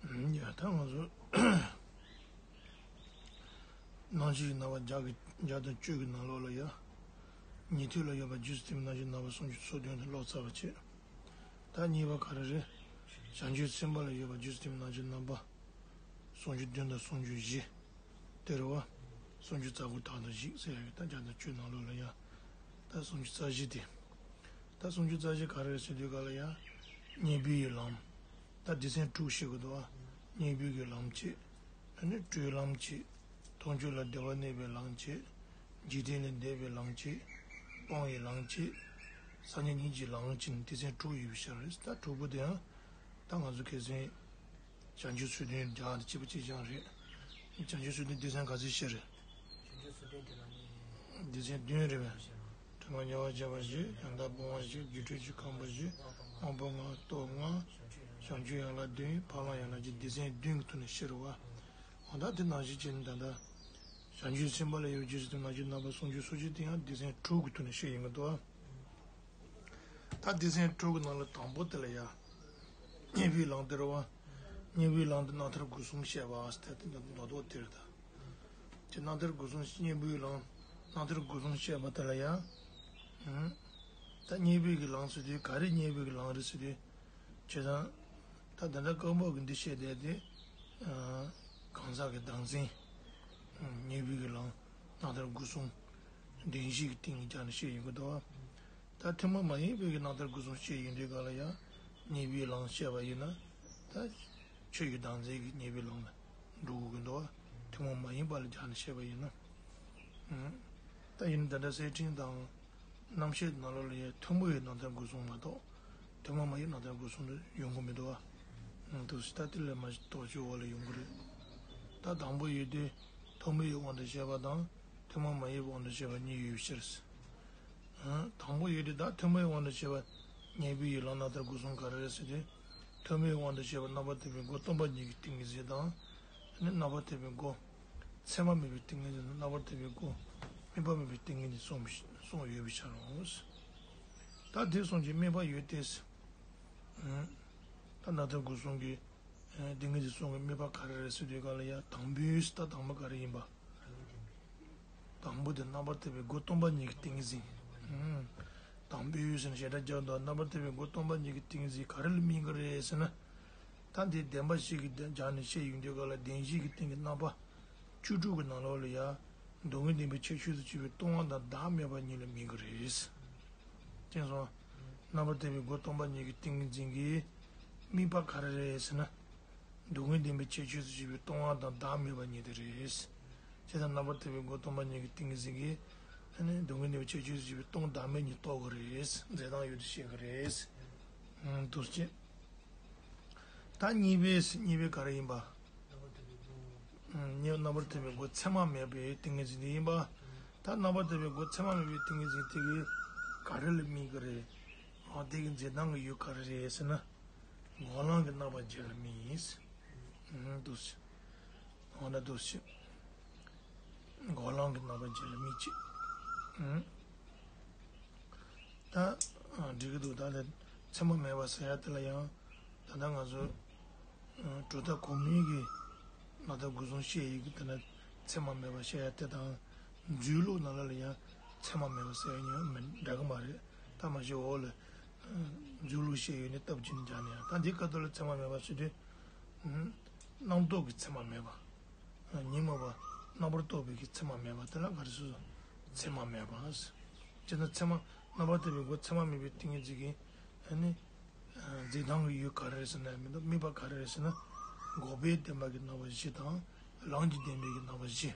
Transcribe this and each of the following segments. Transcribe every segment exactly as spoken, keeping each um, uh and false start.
ཡ་ད་ང་ཚོ་སྣང་བཞིན་གྱི་རྣམ་པ་བརྒྱ་གི་བརྒྱ་དང་བཅུ་གི་ནང་ལོགས་ལ་ཡ། ཉན་ཐོས་ལ་ཡོད་པ་རྗེས་སུ་སྟོན་པའི་སྣང་བཞིན་རྣམ་པ་སུམ་ཅུ་སོ་བདུན་དེ་ཀློག་ཚར་བ་བྱས། ད་གཉིས་པ་ག་རེ་རེད། བྱང་ཆུབ་སེམས་དཔའ་ལ་ཡོད་པ་རྗེས་སུ་སྟོན་པའི་སྣང་བཞིན་རྣམ་པ་སུམ་ཅུ་བདུན་དང་སུམ་ཅུ་བཞི། དེ་རེད་བ། སུམ་ཅུ་རྩ་དགུ་དག་དང་བཞི་ཟེར་ཡ་གི་ད་བརྒྱ་དང་བཅུ་ནང་ལོགས་ལ་ཡ། ད་སུམ་ཅུ་རྩ་བཞི་དེ། ད་སུམ་ཅུ་རྩ་བཞི་ག་རེ་རེད་ཟེར་དུས་ག་ལ་ཡ། གཉེན་པོའི་ལམ། ད་སྡེ་ཚན་དྲུག་བཤད་གི་འདུག་བ། གཉེན་པོའི་གི་ལམ་བྱེད། ཨ་ནི་སྤྲོས་ལམ་བྱེད། མཐོང་ཆོས་ལ་བདེ་བར་གནས་པའི་ལམ་བྱེད། འཇིག་རྟེན་ལས་འདས་པའི་ལམ་བྱེད། སྤང་བའི་ལམ་བྱེད། སངས་རྒྱས་ཉིད་ཀྱི་ལམ་བྱེད་ནི་སྡེ་ཚན་དྲུག་ཡོད་པའི་ཕྱིར་རེད། ད་དྲུག་པོ་དེ་ཡང་། ད་ང་ཚོ་ཁ་སང་། བྱང་ཆུབ་སེམས་དཔའི་སྡེ་ཚན་བརྒྱ་དང་གཅིག་པ་གཅིག་རྐྱང་རེད། བྱང་ཆུབ་སེམས་དཔའི་སྡེ་ཚན་ག་ཚོད་བཤད་རེད། བྱང་ཆུབ་སེམས་དཔའི་སྡེ་ཚན་ནི། སྡེ་ཚན་བདུན་རེད་པས། དྲི་མ་ཉེ་བར་བྱས་པ་བཞི། ཡང་དག་སྤོང་བ་བཞི། རྒྱུ་འབྲས་ཀྱི་ཁམས་པ་བཞི། དབང་པོ་ལྔ། སྟོབས་ལྔ། བྱང་ཆུབ་ཡན་ལག་བདུན། འཕགས་ལམ་ཡན་ལག་བཞི། སྡེ་ཚན་བདུན་གྱི་ཐོག་ནས་བཤད་རེད་བ། འོ་ད་དེ་ནང་བཞིན་བྱས་ནས་ད་ལྟ། བྱང་ཆུབ་སེམས་དཔའ་ལ་ཡོད་པ་རྗེས་སུ་སྟོན་པའི་སྣང་བཞིན་རྣམ་པ་སུམ་ཅུ་སོ་གཅིག་དེ་ཡང་སྡེ་ཚན་དྲུག་གི་ཐོག་ནས་བཤད་ཡོང་གི་འདུག་བ། ད་སྡེ་ཚན་དྲུག་གི་ནང་ལ་དང་པོ་དེ་ལ་ཡ། གཉེན་པོའི་ལམ་དེ་རེད་བ། གཉེན་པོའི་ལམ་དེ་རྣམ་ཐར་སྒོ་གསུམ་བཤད་པ་ཟེར་ཏེ་མདོ་མདོ་དོན་དེ་རེད་ད། ཅེས་རྣམ་ཐར་སྒོ་གསུམ་གཉེན་པོའི་ལམ། རྣམ་ཐར་སྒོ་གསུམ་བཤད་པ་དེ་ལ་ཡ། ཨུམ། ད་གཉེན་པོའི་གི་ལམ་ཟེར་དུས་ག་རེ་གཉེན་པོའི་གི་ལམ་རེད་ཟེར་དུས། བྱས་ཙང་། ད་ད་ལྟ་སྐབས་འོག་གི་འདི་བཤད་བསྡད་དེ། ཨ། གང་ཟག་གི་བདག་འཛིན། ཨུམ། གཉེན་པོའི་གི་ལམ། རྣམ་ཐར་སྒོ་གསུམ། བདེན་བཞིའི་གི་སྟེང་གི་རྒྱ་ནས་བཤད་ཡོང་གི་འདུག་བ། ད་ཐུན་མོང་མ་ཡིན་པའི་གི་རྣམ་ཐར་སྒོ་གསུམ་བཤད་ཡོང་དུས་ག་ལ་ཡང་། གཉེན་པོའི་ལམ་བཤད་པ་ཡིན་ན། ད་ཆོས་ཀྱི་བདག་འཛིན་གྱི་གཉེན་པོའི་ལམ་ལ་འགྲོ་དགོས་ཀྱི་འདུག་བ། ཐུན་མོང་མ་ཡིན་པ་ལ་སྦྱར་ནས་བཤད་པ་ཡིན་ན། ཨང་། ད་ཡིན་ན་ད་ལྟ་གསེར་ཕྲེང་དང་། རྣམ་བཤད་ནང་ལོགས་ལ་ཡང་ཐུན་མོང་བའི་རྣམ་ཐར་སྒོ་གསུམ་མ་གཏོགས། ཐུན་མོང་མ་ཡིན་རྣམ་ཐར་སྒོ་གསུམ་དུ་ཡོང་གི་མི་འདུག་བ། ཨང་། འདུག་སེ་ད་དེ་ལས་མ་གཏོགས་ཆོས་འོག་ལ་ཡོང་གི་རེད། ད་དང་པོ་ཡོད་དུས་ཐུན་མོང་བའི་དབང་དུ་བྱས་པ་དང་། ཐུན་མོང་མ་ཡིན་པའི་དབང་དུ་བྱས་པ་གཉིས་ཡོད་པའི་ཕྱིར། ཨང་། དང་པོ་ཡོད་དེ་ད་ཐུན་མོང་བའི་དབང་དུ་བྱས་པ་གཉེན་པོའི་ལམ་རྣམ་ཐར་སྒོ་གསུམ་ག་རེ་རེད་ཟེར་ཏེ། ཐུན་མོང་བའི་དབང་དུ་བྱས་པ་རྣམ་པར་ཐར་པའི་སྒོ་སྟོང་པ་ཉིད་ཀྱི་ཏིང་ངེ་འཛིན་དང་། ཨ་ནི་རྣམ་པར་ཐར་པའི་སྒོ། མཚན་མ་མེད་པའི་ཏིང་ངེ་འཛིན་དང་རྣམ་པར་ཐར་པའི་སྒོ། དམིགས་པ་མེད་པའི་ཏིང་ངེ་འཛིན་གསུངས་པའི་གསུངས་ཡོད་པའི་ཕྱིར་རོ། ད་དེ་གསུངས་ཀྱི་དམིགས་པ་ཡོད་དེ། ཨང་། ད་རྣམ་ཐར་སྒོ་གསུམ་གྱི། ཨེ། ཏིང་ངེ་འཛིན་གསུམ་གྱི་དམིགས་པ་ག་རེ་རེད་ཟེར་དུས་ག་ལ་ཡ་དང་པོའི་ད་དང་པོ་ག་རེ་ཡིན་པ། དང་པོ་དེ་རྣམ་པར་ཐར་པའི་སྒོ་སྟོང་པ་ཉིད་ཀྱི་ཏིང་ངེ་འཛིན། ཨང་། དང་པོའི་ཟེར་ནས་ཞེ་དྲག་རྒྱག་འདུག་རྣམ་པར་ཐར་པའི་སྒོ་སྟོང་པ་ཉིད་ཀྱི་ཏིང་ངེ་འཛིན་ག་རེ་ལ་དམིགས་ཀྱི་རེད་ཟེར་ན། ད་འདི་བདེན་པ་བཞི་གི་སྒྲ་ནས་བཤད་ཡོང་དུས་ག་ལ་བདེན་བཞི་གི་སྟེང་གི་རྣམ་པ། བཅུ་དྲུག་གི་ནང་ལོགས་ལ་ཡ། སྡུག་བསྔལ་བདེན་པའི་ཁྱད་ཆོས་སུ་གྱུར་པའི་སྟོང་པ་དང་བདག་མེད་པ་གཉིས་ལ་དམིགས་ཀྱི་རེད། མཁྱེན་སོང་། རྣམ་པར་ཐར་པའི་སྒོ་སྟོང་པ་ཉིད་ཀྱི་ཏིང་ངེ་འཛིན་གྱི་དམིགས་པ་ག་རེ་རེད་ཟེར་ན། སྡུག་བསྔལ་བདེན་པའི་ཁྱད་ཆོས་སུ་གྱུར་པའི་སྟོང་པ་དང་བདག་མེད་པ་གཉིས་དེ་རེད། བྱས་ཙང་རྣམ་པར་ཐར་པའི་སྒོ་སྟོང་པ་ཉིད་ཀྱི་ཏིང་ངེ་འཛིན་གྱིས། ཨ་ནི་སྡུག་བསྔལ་བདེན་པའི་ཁྱད་ཆོས་སུ་གྱུར་པའི་སྟོང་བདག་མེད་གཉིས་རྟོགས་དགོས་རེད། འཛིན་སྟངས་ཡོད་དུ་ཤེས་དགོས་རེད། ཨང་། འདུག་སེ། ད་གཉིས་པའི་གཉིས་པའི་ག་རེ་ཡིན་པ། ཨང་། གཉིས་རྣམ་པར་ཐར་པའི་སྒོ་མཚན་མ་མེད་པའི་ཏིང་ངེ་འཛིན་དེ་ཡིན་པ། ད་རྣམ་པར་ཐར་པའི་སྒོ་མཚན་མ་མེད་པའི་ཏིང་ངེ་འཛིན་དེ་གིས་ག་རེ་ལ་དམིགས་ཀྱི་རེད། འོ་དེ་གི་འཛིན་སྟངས་ཀྱི་ཡུལ་ག་རེ་རེད་ཟེར་ན། འགོག་ལམ་གྱི་རྣམ་པ་བརྒྱད་ལ་དམིགས་ཡིན། ཨང་། འདུག་སེ། འོ་ན་འདུག་སེ། འགོག་ལམ་གྱི་རྣམ་པ་བརྒྱད་ལ་དམིགས་ཅིག་ཨང་། ད། ཨ། འགྲིག་གི་འདུག་ད་ལྟ་མཚན་མ་མེད་པ་ཟེར་ཡ་དེ་ལ་ཡང་། ད་ལྟ་ང་ཚོ། ཨ། གྲུབ་མཐའ་གོང་མའི་གི་རྣམ་ཐར་སྒོ་གསུམ་བཤད་ཡི་གི་དེ་ན་མཚན་མ་མེད་པ་བཤད་ཡ་དེ་དང་། རྫུས་ལུགས་ནང་ལ་ལ་ཡང་མཚན་མ་མེད་པ་ཟེར་ཡ་ཡང་མི་འདྲ་གི་མ་རེད། ད་མ་གཞི་འོག་ལ། ཨ། རྫུས་ལུགས་བཤད་ཡོད་ནི་སྟབས་ཀྱིས་ནི་སྦྱར་ནས་ཡང་། ད་འདི་སྐབས་དུ་ལ་མཚན་མ་མེད་པ་ཟེར་དུས། ཨ། རྣམ་རྟོག་གི་མཚན་མ་མེད་པ། ཉོན་མོངས་པ་རྣམ་པར་རྟོག་པའི་གི་མཚན་མ་མེད་པ་དེ་ལ་ག་རེ་ཟེར། མཚན་མ་མེད་པ། ཅེ་ན་མཚན་མ་རྣམ་པར་ཐར་པའི་སྒོ་མཚན་མ་མེད་པའི་ཏིང་ངེ་འཛིན་གྱི། ཨ་ནི། འཛིན་སྟངས་ཀྱི་ཡུལ་ག་རེ་རེད་ཟེར་ན་མི་འདུག་དམིགས་པ་ག་རེ་རེད་ཟེར་ན། འགོག་པའི་བདེན་པ་གི་རྣམ་པ་བཞི་དང་། ལམ་གྱི་བདེན་པའི་གི་རྣམ་པ་བཞི།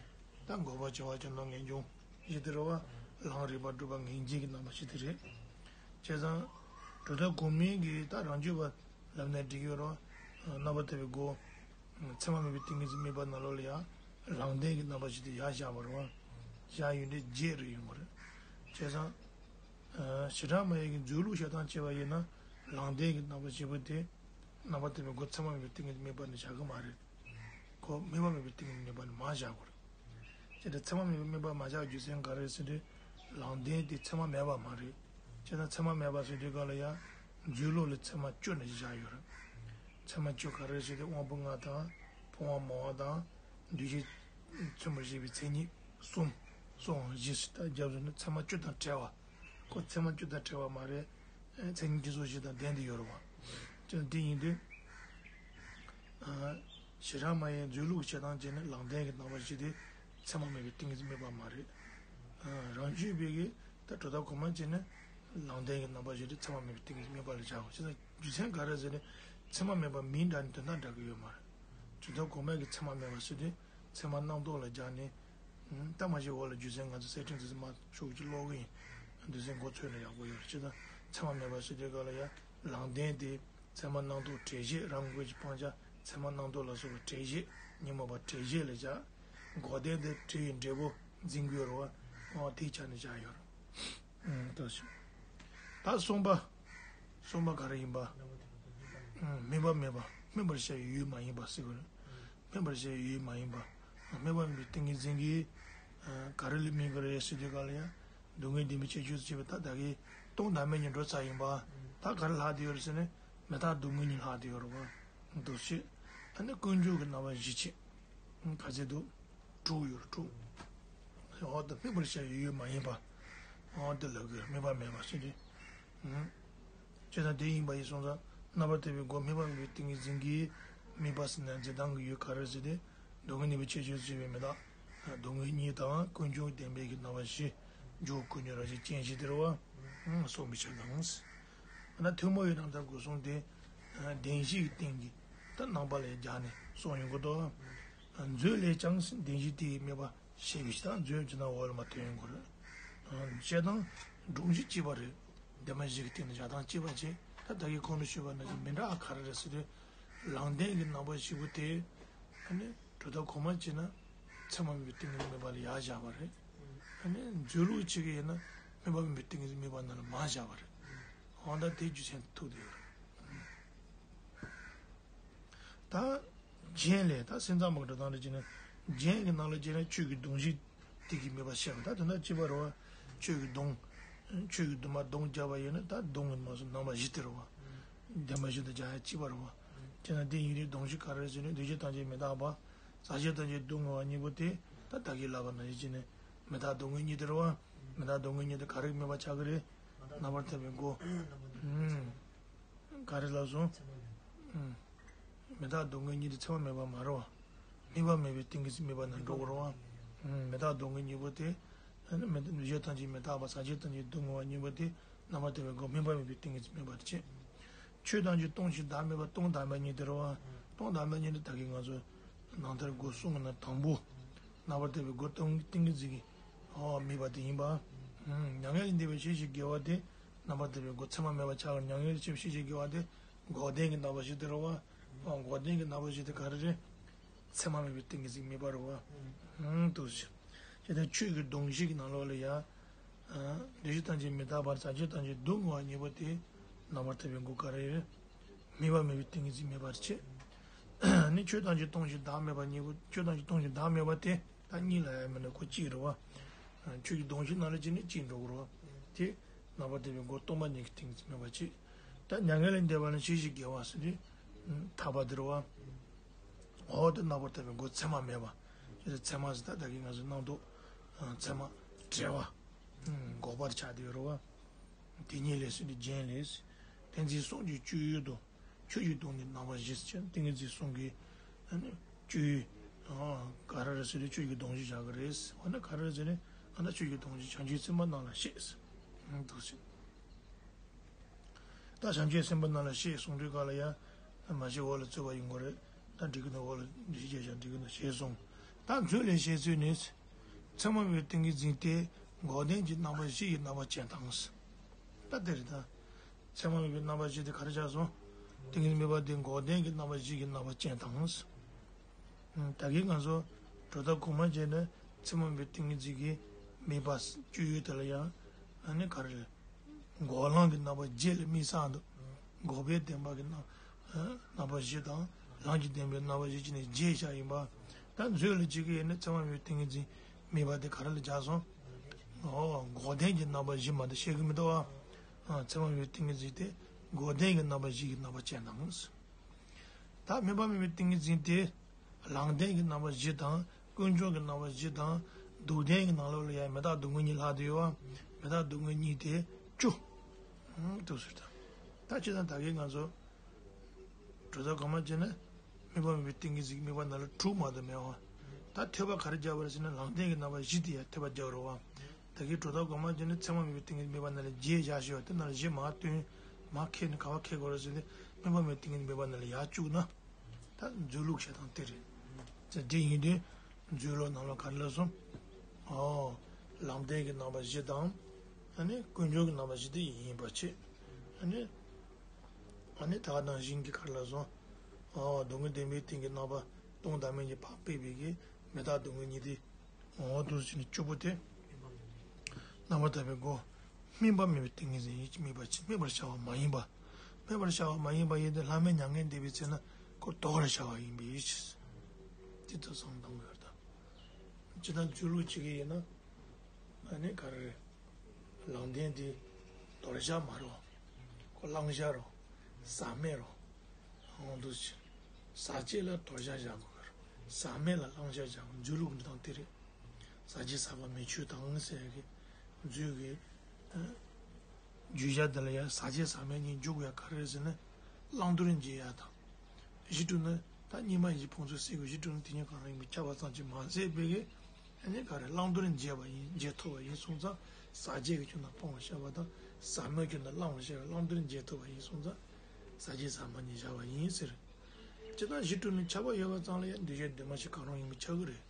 ད་འགོག་པ་བྱ་བ་ཅན་དང་ངེས་འབྱུང་བཞི་དེ་རེད་བ། ལམ་རིགས་པ་སྒྲུབ་པ་ངེས་འབྱིན་གྱི་རྣམ་པ་བཞི་དེ་རེད། བྱས་ཙང་། གྲུབ་མཐའ་གོང་མའི་གི་ད་རང་རྒྱུད་པ་ལབ་ན་འགྲིག་གི་ཡོད་རེད་བ། རྣམ་པར་ཐར་པའི་སྒོ། མཚན་མ་མེད་པའི་ཏིང་ངེ་འཛིན་དམིགས་པ་ནང་ལོགས་ལ་ཡང་ལམ་བདེན་གྱི་རྣམ་པ་ཞིག་ཏུ་ཡར་བཞག་པ་རེད་བ། བཞག་ཡོད་འདྲ་བརྗེད་རེ་ཡོང་བ་རེད། བྱས་ཙང་། ཨ། ཞེ་དྲག་མ་ཡིན་གྱི་རྫུས་ལུགས་བཤད་སྟངས་བྱས་པ་ཡིན་ན་ལམ་བདེན་གྱི་རྣམ་པ་བཞི་པོ་དེ་རྣམ་པར་ཐར་པའི་སྒོ་མཚན་མ་མེད་པའི་ཏིང་ངེ་འཛིན་དམིགས་པ་ནི་བཞག་གི་མ་རེད། ཁོ་དམིགས་པ་མེད་པའི་ཏིང་ངེ་འཛིན་དམིགས་པ་ནི་མར་བཞག་དགོས་རེད། དེ་འདྲ་མཚན་མ་མེད་པའི་དམིགས་པ་མ་བཞག་རྒྱུ་མཚན་ག་རེ་ཟེར་དུས། ལམ་བདེན་དེ་མཚན་མ་མེད་པ་མ་རེད། བྱས་ཙང་མཚན་མ་མེད་པ་ཟེར་དུས་ག་ལ་ཡང་རྫུས་ལུགས་ལ་མཚན་མ་བཅོས་ནས་བཞག་ཡོད་རེད། ཚད་མ་བཅུ་ག་རེ་ཟེར་ཏེ་དབང་པོ་ལྔ་དང་། ཕོ་བ་མོ་བ་དང་། འདུ་ཤེས་མཚོན་པར་བྱེད་པའི་མཚན་ཉིད་གསུམ། གསུམ་བཞི་ཟེར་ད་རྒྱབ་ཟེར་ན་ཚད་མ་བཅུ་དང་བྲལ་བ། ཁོ་ཚད་མ་བཅུ་དང་བྲལ་བ་མ་རེད། མཚན་ཉིད་ཀྱི་ཚོགས་བཞི་དང་ལྡན་དུ་ཡོད་རེད་བ། ཅི་དེ་ཡིན་དུས། ཞེ་དྲག་མ་ཡིན་མཛོད་ལུགས་བྱེད་སྟངས་བྱས་ནས་ལམ་བདེན་གྱི་རྣམ་པ་བཞི་དེ་ཚད་མ་མེད་པའི་ཏིང་ངེ་འཛིན་དམིགས་པ་མ་རེད། རང་རྒྱུད་པའི་གི་ད་གྲུབ་མཐའ་གོང་མ་བྱས་ནས་ལམ་བདེན་གྱི་རྣམ་པ་བཞི་དེ་ཚད་མ་མེད་པའི་ཏིང་ངེ་འཛིན་དམིགས་པ་ལ་བཞག་པ་བྱས་ཙང་རྒྱུ་མཚན་ག་རེ་ཟེར་ནས་ཚད་མ་མེད་པ་མིང་འདྲ་ནས་དོན་དག་འདྲ་གི་ཡོད་མ་རེད། གྲུབ་མཐའ་གོང་མའི་གི་ཚད་མ་མེད་པ་ཟེར་དུས་ཚད་མ་རྣམ་རྟོག་ལ་སྦྱར་ནས། ད་མ་གཞི་འོག་ལ་རྒྱུ་མཚན་ང་ཚོ་གསེར་ཕྲེང་འདུས་ཚད་མ་ཤོག་གཅིག་ཀློག་གི་ཡིན། འདུས་ཚད་མགོ་ཚོས་ན་ཡག་པོ་ཡོད་རེད་ཅེ་ན། ཚད་མ་མེད་པ་ཟེར་དུས་སྐབས་ལ་ཡང་ལམ་བདེན་དེ་ཚད་མ་རྣམ་རྟོག་འབྲས་བཤད་རང་ངོས་ཀྱི་སྤང་བྱ་ཚད་མ་རྣམ་རྟོག་ལ་སོགས་པ་འབྲས་བཤད་ཉོན་མོངས་པ་འབྲས་བཤད་ལ་བཞག་འགོག་བདེན་དེ་འབྲས་ཡི་འབྲས་བུ་འཛིན་དགོས་རེད་བ། འོ་དེའི་ཆ་ནས་བཞག་ཡོད་རེད། ད་གསུམ་པ། གསུམ་པ་ག་རེ་ཡིན་པ། དམིགས་པ་མེད་པ་སྨིན་པར་བྱ་བའི་ཡུལ་མ་ཡིན་པ་ཟེར་བ་རེད། སྨིན་པར་བྱ་བའི་ཡུལ་མ་ཡིན་པ། དམིགས་པ་མེད་པའི་ཏིང་ངེ་འཛིན་གྱིས། ག་རེ་ལ་སྨིན་གྱི་རེད་ཟེར་དུས་ག་ལ་ཡང་། སྡུག་བསྔལ་བདེན་པའི་ཁྱད་ཆོས་སུ་བྱས་པའི་ད་ད་གིན་སྟོང་བདག་མེད་གཉིས་འགྲོ་ཚར་ཡིན་པ། ད་ག་རེ་ལྷག་བསྡད་ཡོད་རེད་ཟེར་ནས་མི་རྟག་སྡུག་བསྔལ་གཉིས་ལྷག་བསྡད་ཡོད་རེད་བ། འདུ་བྱེད། ཨ་ནི་ཀུན་འབྱུང་གི་རྣམ་པ་བཞི་བྱས། ག་ཚད་འདུག་དྲུག་ཡོད་རེད་དྲུག་འོ་ད་དམིགས་པར་བྱ་བའི་ཡུལ་མ་ཡིན་པ། འོ་དེ་ལ་གི་དམིགས་པ་མེད་པ་ཟེར་དུས། བྱས་ཙང་དེ་ཡིན་པ་ཡིན་སོང་ཙང་རྣམ་པར་ཐར་པའི་སྒོ་དམིགས་པ་མེད་པའི་ཏིང་ངེ་འཛིན་གྱིས་དམིགས་པ་ཟེར་ན་འཛིན་སྟངས་ཀྱི་ཡུལ་ག་རེ་ཟེར་ཏེ། སྡུག་བསྔལ་བདེན་པའི་ཁྱད་ཆོས་སུ་བྱས་པའི་མི་རྟག་སྡུག་བསྔལ་གཉིས་དང་ཀུན་འབྱུང་བདེན་པའི་གི་རྣམ་པ་བཞི། འཇུག་ཀུན་འབྱུང་རང་བཞིན་ཅན་བཞི་དེ་རེད་བ། གསུངས་པའི་ཕྱིར་དང་། ན་ཐུན་མོང་བའི་རྣམ་ཐར་སྒོ་གསུམ་དེ། བདེན་བཞིའི་སྟེང་གི་ད་རྣམ་པ་ལས་སྦྱར་ནས་གསུངས་ཡོང་གི་འདུག་མཛོད་ལས་ཀྱང་བདེན་བཞི་དེའི་དམིགས་པ། ཞེས་པའི་ཕྱིར་དང་མཛོད་ཀྱི་ནང་འོག་ལ་མ་ཐོན་ཡོང་གི་རེད། བཤད་སྟངས་སྒྲོམ་གཞི་གཅིག་པ་རེད། འདས་མ་གཞི་གི་སྟེང་ནས་བཞག་སྟངས་གཅིག་པ་བྱས་ད་ད་གིན་གོང་དུ་ཞུས་པ་ནང་བཞིན་མི་འདྲ་བ་ག་རེ་རེད་ཟེར་དུས། ལམ་བདེན་གྱི་རྣམ་པ་བཞི་པོ་དེ། ཨ་ནི་གྲུབ་མཐའ་གོང་མ་བྱས་ན་ཚད་མ་མེད་པའི་ཏིང་ངེ་འཛིན་དམིགས་པ་ལ་ཡར་བཞག་པ་རེད། ཨ་ནི་མཛོད་ལུགས་གཅིག་གི་ཡིན་ན་དམིགས་པ་མེད་པའི་ཏིང་ངེ་འཛིན་དམིགས་པ་ནང་ལ་མར་བཞག་པ་རེད། འོ་ད་དེ་རྒྱུ་མཚན་ཐུག་བསྡད་ཡོད་རེད། ད། རྒྱན་ལས་ད་སེམས་ཙམ་པ་གི་འགྲོ་སྟངས་རེ་བྱས་ན། རྒྱན་གྱི་ནང་ལ་བྱས་ན་ཆོས་ཀྱི་སྡོམ་བཞི་དེ་གི་དམིགས་པ་བཤད་པ་ད་དོན་དག་གཅིག་པ་རེད་བ། ཆོས་ཀྱི་སྡོམ། ཆོས་ཀྱི་སྡོམ་པ་སྡོམ་རྒྱག་པ་ཡིན་ན་ད་སྡོམ་གྱི་མ་སོ་རྣམ་པ་བཞི་དེ་རེད་བ། བདེན་པ་བཞི་དང་རྒྱ་ཡ་གཅིག་པ་རེད་བ། དེས་ན་དེ་ཡིན་རིགས་སྡོམ་བཞི་ག་རེ་ཟེར་ན་འདུ་བྱེད་ཐམས་ཅད་མི་རྟག་པ། ཟག་བཅས་ཐམས་ཅད་སྡུག་བསྔལ་བ་གཉིས་པོ་དེ་ད་ད་གིན་ལབ་པ་ནང་བཞིན་བྱས་ནས་མི་རྟག་སྡུག་བསྔལ་གཉིས་དེ་རེད་བ། མི་རྟག་སྡུག་བསྔལ་གཉིས་དེ་ག་རེ་དམིགས་པ་ཆགས་ཀྱི་རེད། རྣམ་པར་ཐར་པའི་སྒོ། ག་རེ་ལབ་སོང་། མི་རྟག་སྡུག་བསྔལ་གཉིས་དེ་ཚད་མ་མེད་པ་མ་རེད་བ། དམིགས་པ་མེད་པའི་ཏིང་ངེ་འཛིན་དམིགས་པ་ནང་འགྲོ་དགོས་རེད་བ། མི་རྟག་སྡུག་བསྔལ་གཉིས་པོ་དེ། འདུ་བྱེད་ཐམས་ཅད་མི་རྟག་པ་ཟག་བཅས་ཐམས་ཅད་སྡུག་བསྔལ་བ་གཉིས་པོ་དེ་རྣམ་པར་ཐར་པའི་སྒོ་དམིགས་པ་མེད་པའི་ཏིང་ངེ་འཛིན་དམིགས་པ་དེ་བྱེད། ཆོས་ཐམས་ཅད་སྟོང་ཞིང་བདག་མེད་པ་སྟོང་བདག་མེད་གཉིས་དེ་རེད་བ། སྟོང་བདག་མེད་གཉིས་དེ་ད་གིན་ང་ཚོ་རྣམ་ཐར་སྒོ་གསུམ་གྱི་ནང་དང་པོ། རྣམ་པར་ཐར་པའི་སྒོ་སྟོང་ཏིང་ངེ་འཛིན་གྱི་དམིགས་པ་དེ་ཡིན་པ། མྱ་ངན་ལས་འདས་པའི་ཤེས་བྱའི་དགེ་བ་དེ། རྣམ་པར་ཐར་པའི་སྒོ་ཚད་མ་མེད་པ་ཆགས་པར་མྱ་ངན་ལས་འདས་པའི་ཤེས་བྱའི་དགེ་བ་དེ། འགོག་བདེན་གྱི་རྣམ་པ་བཞི་དེ་རེད་བ། འགོག་བདེན་གྱི་རྣམ་པ་བཞི་དེ་ག་རེ་རེད། ཚད་མ་མེད་པའི་ཏིང་ངེ་འཛིན་དམིགས་པ་རེད་བ། འདུ་བྱེད། དེ་ལྟར་ཆོས་ཀྱི་སྡོམ་བཞི་གི་ནང་ལོགས་ལ་ཡ། འདུ་བྱེད་ཐམས་ཅད་མི་རྟག་པ་ཟག་བཅས་ཐམས་ཅད་སྡུག་བསྔལ་བ་གཉིས་པོ་དེ། རྣམ་པར་ཐར་པའི་སྒོ་ག་རེ་རེད། དམིགས་པ་མེད་པའི་ཏིང་ངེ་འཛིན་དམིགས་པ་རེད་བྱེད། ནི་ཆོས་ཐམས་ཅད་སྟོང་ཞིང་བདག་མེད་པ་གཉིས་པོ་ཆོས་ཐམས་ཅད་སྟོང་ཞིང་བདག་མེད་པ་དེ་ད་གཉིས་ལ་ཡ་མིན་ན་ཁོ་གཅིག་རེད་བ། ཆོས་ཀྱི་སྡོམ་བཞི་ནང་ལ་བྱས་ནས་གཅིག་འགྲོ་གི་རེད་བ། དེ་རྣམ་པར་ཐར་པའི་སྒོ་སྟོང་པ་ཉིད་ཀྱི་ཏིང་ངེ་འཛིན་དམིགས་པ་བྱེད། ད་མྱ་ངན་ལས་འདས་པ་ནི་ཤེས་བྱའི་དགེ་བ་ཟེར་དུས། ཐར་པ་དེ་རེད་བ། འོ་དེ་རྣམ་པར་ཐར་པའི་སྒོ་ཚད་མ་མེད་པ། ཅེས་ཚད་མ་ཟེར་ད་ད་གིན་ང་ཚོས་རྣམ་རྟོག་ཚད་མ་བྲལ་བ། འགོག་པར་བྱ་དེ་རེད་བ། དེ་ཉིད་ལས་ཟེར་དུས་རྒྱན་ལས། ཏིང་འཛིན་གསུམ་གྱི་སྤྱོད་ཡུལ་དུ། ཆོས་ཀྱི་སྡོམ་ནི་རྣམ་པ་བཞི་ཟེར་ཏིང་ངེ་འཛིན་གསུམ་གྱི། སྤྱོད་ཡུལ། ག་རེ་རེད་ཟེར་ན་ཆོས་ཀྱི་སྡོམ་བཞི་བཞག་གི་རེད། འོ་ན་ག་རེ་རེད་ཟེར་ན། ཨ་ན་ཆོས་ཀྱི་སྡོམ་བཞི་བྱང་ཆུབ་སེམས་དཔའ་རྣམས་ལ་བཤད། འདུག་ཟེར། ད་བྱང་ཆུབ་སེམས་དཔའ་རྣམས་ལ་བཤད་གསུང་དུས་ག་ལ་ཡ། མ་གཞི་འོག་ལ་རྩོད་པ་ཡོང་གི་རེད། ད་འགྲིག་གི་འདུག་འོག་ལ་འགྲིག་གི་ཅེས་བྱ་འགྲིག་གི་འདུག་ཞེས་གསུངས། ད་མཛོད་ལས་བཤད་ཚུལ་ནི། ཚད་མ་མེད་པའི་ཏིང་ངེ་འཛིན་དེ་འགོག་བདེན་གྱི་རྣམ་པ་བཞི་ཡི་རྣམ་པ་ཅན་དང་། ད་དེ་རེད་ད། ཚད་མ་མེད་པའི་རྣམ་པ་བཞི་དེ་ག་རེ་ཆགས་སོང་། ཏིང་ངེ་འཛིན་དམིགས་པ་དེ་འགོག་བདེན་གྱི་རྣམ་པ་བཞི་ཡི་རྣམ་པ་ཅན་དང་། ད་གིན་ང་ཚོ་གྲུབ་མཐའ་གོང་མ་བྱས་ནས་ཚད་མ་མེད་པའི་ཏིང་ངེ་འཛིན་གྱི་དམིགས་པ་སྤྱོད་ཡུལ་དེ་ལ་ཡང་ཨ་ནི་ག་རེ་རེད། འགོག་ལམ་གྱི་རྣམ་པ་བརྒྱད་ལ་དམིགས་བསལ་འདུག་འགོག་པའི་བདེན་པ་གི་རྣམ་རྣམ་པ་བཞི་དང་ལམ་གྱི་བདེན་པའི་རྣམ་པ་བཞི་བྱས་ནས་བརྒྱད་བཞག་ཡིན་པ། ད་མཛོད་ལ་གཅིག་གི་ཡིན་ན་ཚད་མ་མེད་པའི་ཏིང་ངེ་འཛིན་དམིགས་པ་དེ་ག་རེ་ལ་སྦྱར་སོང་། འོ་འགོག་བདེན་གྱི་རྣམ་པ་བཞི་མ་གཏོགས་བཤད་གི་མི་འདུག་ཨ། ཚད་མ་མེད་པའི་ཏིང་ངེ་འཛིན་དེ་འགོག་བདེན་གྱི་རྣམ་པ་བཞི་གི་རྣམ་པ་ཅན་དང་། ད་སྨོན་པ་མེད་པའི་ཏིང་ངེ་འཛིན་དེ། ལམ་བདེན་གྱི་རྣམ་པ་བཞི་དང་ཀུན་འབྱུང་གི་རྣམ་པ་བཞི་དང་། སྡུག་བདེན་གྱི་ནང་ལོགས་ལ་ཡང་མི་རྟག་སྡུག་བསྔལ་གཉིས་ལྷག་བསྡད་ཡོད་པ། མི་རྟག་སྡུག་བསྔལ་གཉིས་དེ་བཅུ། ཨང་། དུ་ཟེར་ད། ད་ཅི་ལྟར་ད་གིན་ང་ཚོ་གྲུབ་མཐའ་གོང་མ་བྱས་ན། སྨོན་པ་མེད་པའི་ཏིང་ངེ་འཛིན་གྱི་དམིགས་པ་ནང་ལ་དྲུག་མ་གཏོགས་མེད་པ། ད་ཐོས་པ་ག་རེ་རྒྱག་པ་རེད་ཟེར་ན། ལམ་བདེན་གྱི་རྣམ་པ་བཞི་དེ་ཡང་ཐོས་པ་རྒྱག་རོགས་པ། ད་གིན་གྲུབ་མཐའ་གོང་མ་བྱས་ན་མཚན་མ་མེད་པའི་ཏིང་ངེ་འཛིན་དམིགས་པ་ནང་ལ་བརྒྱད་བཞག་ཞེས་པ་དེ་ནང་ལ་བཞི་མ་བཏོན། མ་ཁྱེར་ནས་ག་པར་ཁྱེར་དགོས་རེད་ཟེར་ན། སྨོན་པ་མེད་པའི་ཏིང་ངེ་འཛིན་དམིགས་པ་ནང་ལ་ཡར་བཅུག་ན། ད་མཛོད་ལུགས་བྱེད་སྟངས་དེ་རེད། ད་དེ་ཡིན་དུས་མཛོད་ལུགས་ནང་ལ་ག་རེ་ལབ་སོང་། ཨོ། ལམ་བདེན་གྱི་རྣམ་པ་བཞི་དང་། ཨ་ནི་ཀུན་འབྱུང་གི་རྣམ་པ་བཞི་དེ་ཡིན་པ་བྱས། ཨ་ནི། ཨ་ནི་ད་ག་ནང་བཞིན་གྱི་ག་རེ་ལབ་སོང་། ཨོ། སྡུག་བསྔལ་བདེན་པའི་སྟེང་གི་རྣམ་པ་སྟོང་དང་མིན་གྱི་བག་ཕེབས་པའི་གི་མི་རྟག་སྡུག་བསྔལ་གཉིས་དེ། འོ་འདུག་ཟེར་ནས་བཅུ་པོ་དེ། རྣམ་པར་དག་པའི་སྒོ། སྨོན་པ་མེད་པའི་ཏིང་ངེ་འཛིན་ཡིན་གྱི་དམིགས་པ་ཅི། སྨོད་པར་བྱ་བ་མ་ཡིན་པ། སྨོད་པར་བྱ་བ་མ་ཡིན་པ་ཡིན་ཏེ། ལྷག་མེད་མྱ་ངན་འདས་པའི་ཚེ་ན་ཁོ་དོར་བར་བྱ་བ་ཡིན་པའི་ཕྱིར། དེ་ལྟར་བསམ་བཏང་དགོས་པར་ཐལ། ཇི་ལྟར་མཛོད་ལུགས་བྱེད་ཀྱི་ཡིན་ན། ཨ་ནི་ག་རེ་རེད། ལམ་བདེན་དེ་དོར་བྱ་མ་རེད། ཁོ་བླང་བྱ་རེད། ཟག་མེད་རེད། འོ་འདུག་ཟེར། ཟག་བཅས་ལ་དོར་བྱ་བཞག་དགོས་པར། ཟག་མེད་ལ་བླང་བྱ་བཞག་དགོས། མཛོད་ལུགས་འདི་དང་དེ་རེད། ཟག་བཅས་ཟག་པ་མེད་ཆོས་དང་ཟེར་གི། མཛོད་ཀྱི་ཨ་བརྗོད་བྱ་འདི་ལ་ཡང་ཟག་བཅས་ཟག་མེད་གཉིས་འཇུག་ཡ་ག་རེ་རེད་ཟེར་ན། བླང་དོར་འབྱེད་ཡ་དང་། གཞི་གྲུབ་ན་ད་གཉིས་མ་ཡིན་གྱི་ཕུང་ཚོགས་སེལ་དགོས། གཞི་གྲུབ་ན་དེ་གཉིས་གང་རུང་ཡིན་པས་ཁྱབ་པ་ཙམ་གྱིས་མ་ཟད་པའི་གི། ཨ་ནི་ག་རེ། བླང་དོར་འབྱེད་པ་ཡིན། འབྱེད་ཐུབ་པ་ཡིན་སོང་ཙང་ཟག་བཅས་ཀྱི་ཁྱོན་ནས་སྤང་བར་བྱ་བ་དང་། ཟག་མེད་ཁྱོན་ནས་བླང་བར་བྱ་བའི་བླང་དོར་འབྱེད་ཐུབ་པ་ཡིན་སོང་ཙང་ཟག་བཅས་ཟག་མེད་གཉིས་བཞག་པ་ཡིན་ཟེར། ཇི་ལྟར་གཞི་གྲུབ་ནས་ཁྱབ་པ་ཡོད་པ་ཙམ་ལ་ཡང་འདུས་བྱས་འདུས་མ་བྱས་གང་རུང་ཡིན་པས་ཁྱབ་ཀྱི་རེད།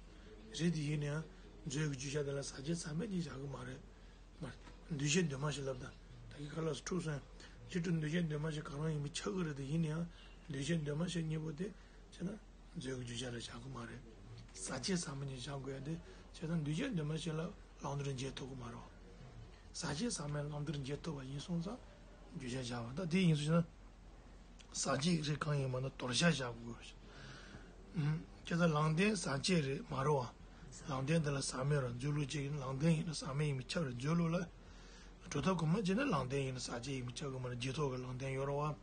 རེད་དེ་ཡིན་ན་ཡང་མཛོད་ཀྱི་བརྗོད་བྱ་དེ་ལ་ཟག་བཅས་ཟག་མེད་གཉིས་བཞག་གི་མ་རེད། མ་རེད། འདུས་བྱས་འདུས་མ་བྱས་ལབ་ད། ད་གིན་ཁ་ལག་སུ་འཁྲུག་སོང་། གཞི་གྲུབ་འདུས་བྱས་འདུས་མ་བྱས་གང་རུང་ཡིན་པས་ཁྱབ་ཀྱི་རེད་དེ། ཡིན་ན་ཡང་འདུས་བྱས་འདུས་མ་བྱས་གཉིས་པོ་དེ་བྱས་ན་མཛོད་ཀྱི་བརྗོད་བྱ་ལ་བཞག་གི་མ་རེད། ཟག་བཅས་ཟག་མེད་གཉིས་བཞག་དགོས་ཡ་དེ་བྱས་ན་འདུས་བྱས་འདུས་མ་བྱས་ལ་བླང་དོར་འབྱེད་ཐུབ་ཀྱི་མ་རེད། ཟག་བཅས་ཟག་མེད་ལ་བླང་དོར་འབྱེད་ཐུབ་པ་ཡིན་སོང་ཙང་བརྗོད་བྱ་བཞག་པ། ད་དེ་ཡིན་སོང་ན། ཟག་བཅས་རེད་གང་ཡིན་མ་ན་དོར་བྱ་བཞག་དགོས། ཨུམ། ཁྱེད་ཚོ་ལམ་བདེན་ཟག་བཅས་རེད་མ་རེད་བ། ལམ་བདེན་འདི་ལ་ཟག་མེད་རེད། མཛོད་ལུགས་གཅིག་ཡིན་ན་ལམ་བདེན་ཡིན་ན་ཟག་མེད་ཡིན་པས་ཁྱབ་རེད། མཛོད་ལུགས་ལ། གྲུབ་མཐའ་གོང་མ་བྱས་ན་ལམ་བདེན་ཡིན་ན་ཟག་བཅས་ཡིན་པས་ཁྱབ་གི་མ་རེད། རྗེས་ཐོབ་ཀྱི་ལམ་བདེན་ཡོད་རེད་བ།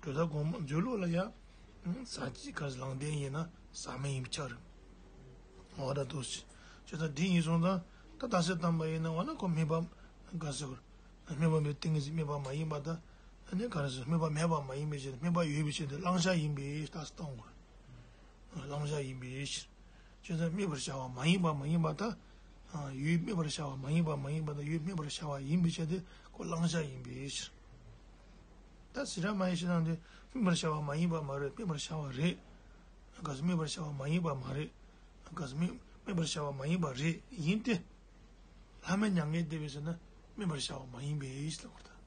གྲུབ་མཐའ་གོང་མ་མཛོད་ལུགས་ལ་ཡ། ཨུམ། ཟག་བཅས་ག་ལམ་བདེན་ཡིན་ན་ཟག་མེད་ཡིན་པས་ཁྱབ་རེད། འོ་ད་འདུག་སེ། ཁྱེད་ཚོ་འདི་ཡིན་སོང་ཙང་ད་རྟགས་གསལ་བཏང་པ་ཡིན་ན་འོ་ན་ཁོ་སྨོན་པ་ག་ཟེར་དགོས་རེད། སྨོན་པ་མེད་ཏིང་ངེ་འཛིན་སྨོན་པ་མ་ཡིན་པ་དང་། ཨ་ནི་ག་རེ་ཟེར། སྨོན་པ་མེད་པ་མ་ཡིན་པའི་ཕྱིར། སྨོན་པ་ཡོད་པའི་ཕྱིར་དེ་བླང་བྱ་ཡིན་པའི་རྟགས་སུ་བཏང་དགོས། བླང་བྱ་ཡིན་པའི་ཕྱིར། ཁྱེད་ཚོ་སྨོད་པར་བྱ་བ་མ་ཡིན་པ་མ་ཡིན་པ་དང་། ཡུལ་སྨོད་པར་བྱ་བ་མ་ཡིན་པ་མ་ཡིན་པ་དང་ཡུལ་སྨོད་པར་བྱ་བ་ཡིན་པའི་ཕྱིར་དེ་ཁོ་བླང་བྱ་ཡིན་པའི་ཕྱིར། ད་སི་ར་མ་ཡི་ཕྱི་ནང་དེ་སྨོད་པར་བྱ་བ་མ་ཡིན་པ་མ་རེད། སྨོད་པར་བྱ་བ་རེད། ག་ཟེར། སྨོད་པར་བྱ་བ་མ་ཡིན་པ་མ་རེད། ག་ཟེར། སྨོད་སྨོད་པར་བྱ་བ་མ་ཡིན་པ་རེད། ཡིན་ཏེ། ལྷག་མེད་མྱ་ངན་འདས་པའི་ཚེ་ན་སྨོད་པར་བྱ་བ་མ་ཡིན་པའི་ཕྱིར་ལབ་པ་དང་།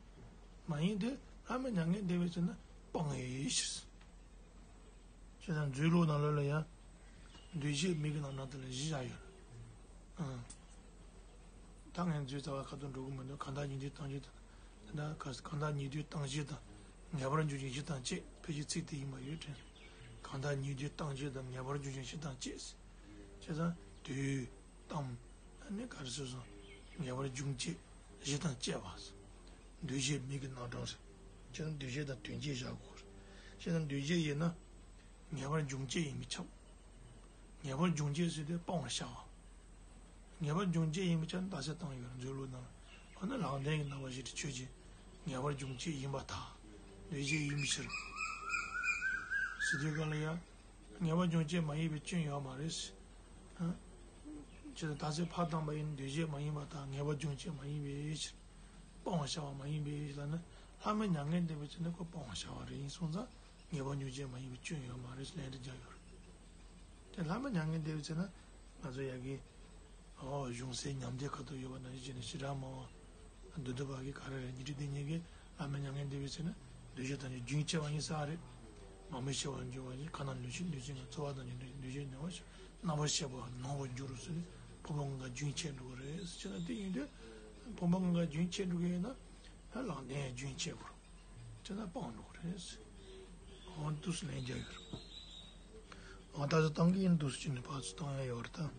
མ་ཡིན་ཏེ་ལྷག་མེད་མྱ་ངན་འདས་པའི་ཚེ་ན་སྤང་བའི་ཕྱིར། བྱས་ཙང་མཛོད་ལུགས་ནང་ལོགས་ལ་ཡང་། འདུས་བྱས་མིང་གི་རྣམ་གྲངས་དེ་ལ་བཞི་བཞག་ཡོད། ཨང་། ད་ངས་མཛོད་རྩ་བ་ཁ་ཐུག་འགྲོ་གི་མི་འདུག་གང་དག་ཉིད་དུ་སྟོང་གཞི་དང་། དེ་འདྲ་གང་དག་ཉིད་དུ་སྟོང་གཞི་དང་། ངེས་པར་འབྱུང་ཞིང་གཞི་དང་བཅས། ཕལ་ཆེར་ཚིག་དེ་ཡིན་པ་ཡོད་དྲན། གང་དག་ཉིད་དུ་སྟོང་གཞི་དང་། ངེས་པར་འབྱུང་ཞིང་གཞི་དང་བཅས། བྱས་ཙང་དུས་དང་། ཨ་ནི་ག་རེ་ཟེར་སོང་། ངེས་པར་འབྱུང་བཅས་གཞི་དང་བཅས་པ། འདུས་བྱས་མིང་གི་རྣམ་གྲངས་རེད། བྱས་ཙང་འདུས་བྱས་དང་དོན་བཅས་བཞག་དགོས་རེད། བྱས་ཙང་འདུས་བྱས་ཡིན་ན། ངེས་པར་འབྱུང་བཅས་ཡིན་པས་ཁྱབ། ངེས་པར་འབྱུང་བཅས་ཟེར་དུས་སྤང་བར་བྱ་བ། ངེས་པར་འབྱུང་བཅས་ཡིན་པས་ཁྱབ་ནི་རྟགས་གསལ་བཏང་ཡོད་རེད། མཛོད་ལུགས་ནང་ལ། འོ་ན་ལམ་བདེན་གྱི་རྣམ་པ་བཞི་དེ་ཆོས་ཅན། ངེས་པར་འབྱུང་བཅས་ཡིན་པར་ཐལ། འདུས་བྱས་ཡིན་པའི་ཕྱིར། ཟེར་དུས་ག་ལ་ཡ། ངེས་པར་འབྱུང་བཅས་མ་ཡིན་པའི་སྐྱོན་ཡོད་མ་རེད། ཨ། ཇི་ལྟར་རྟགས་གསལ་ཕར་བཏང་པ་ཡིན་ན་འདུས་བྱས་མ་ཡིན་པར་ཐལ། ངེས་པར་འབྱུང་བཅས་མ་ཡིན་པའི་ཕྱིར། སྤང་བར་བྱ་བ་མ་ཡིན་པའི་ཕྱིར་ལབ་ན། ལྷག་མེད་མྱ་ངན་འདས་པའི་ཚེ་ན་ཁོ་སྤང་བར་བྱ་བ་རེད། ཡིན་སོང་ཙང་། ངེས་པར་འབྱུང་བཅས་མ་ཡིན་པའི་སྐྱོན་ཡོད་མ་རེད་ཟེར་ལན་རེ་རྒྱག་ཡོད་རེད། དེ་ལྷག་མེད་མྱ་ངན་འདས་པའི་ཚེ་ན་ང་ཚོ་ཡ་གི། ཨོ། གཞུང་སའི་ཉམས་དེ་ཁ་ཐུག་ཡོད་པ་ནང་བཞིན་བྱས་ནས་ཞེ་དྲག་མང་བ། མདོ་སྡེ་པ་གི་ག་རེ་རེད། ཉི་ཁྲི་དེ་ཉིད་ཀྱི་ལྷག་མེད་མྱ་ངན་འདས་པའི་ཚེ་ན་འདུས་བྱས་ཐམས་ཅད་རྒྱུན་ཆད་པ་ཡིན་ས་རེད། མང་པོས་ཤེས་པར་འགྱུར་བ་ཡིན། ཁ་ན་ལུས་ཤེས་འདུས་བྱས་ངན། ཚོར་བ་ཐམས་ཅད་འདུས་བྱས་ངན་པ་ཞིག་རྣམ་པར་ཤེས་པ་ནོར་བར་འགྱུར་རོ་ཟེར་ནས་ཕུང་པོ་ལྔ་རྒྱུན་ཆད་འགྲོ་གི་རེད་ཟེར་ན། དེ་ཡིན་དུས་ཕུང་པོ་ལྔ་རྒྱུན་ཆད་འགྲོ་གི་ཡིན་ན་ད་ལམ་བདེན་ཡང་རྒྱུན་ཆད་དགོས་རེད། ཅེ་ན་སྤང་འགྲོ་གི་རེད། འོ་འདུག་སེ་ལན་རྒྱག་ཡོད་རེད། འོ་ད་ཚོ་བཏང་གི་ཡིན། འདུག་སེ་བྱས་ནས་ཕར་ཚུར་བཏང་ཡ་ཡོད་རེད་ད།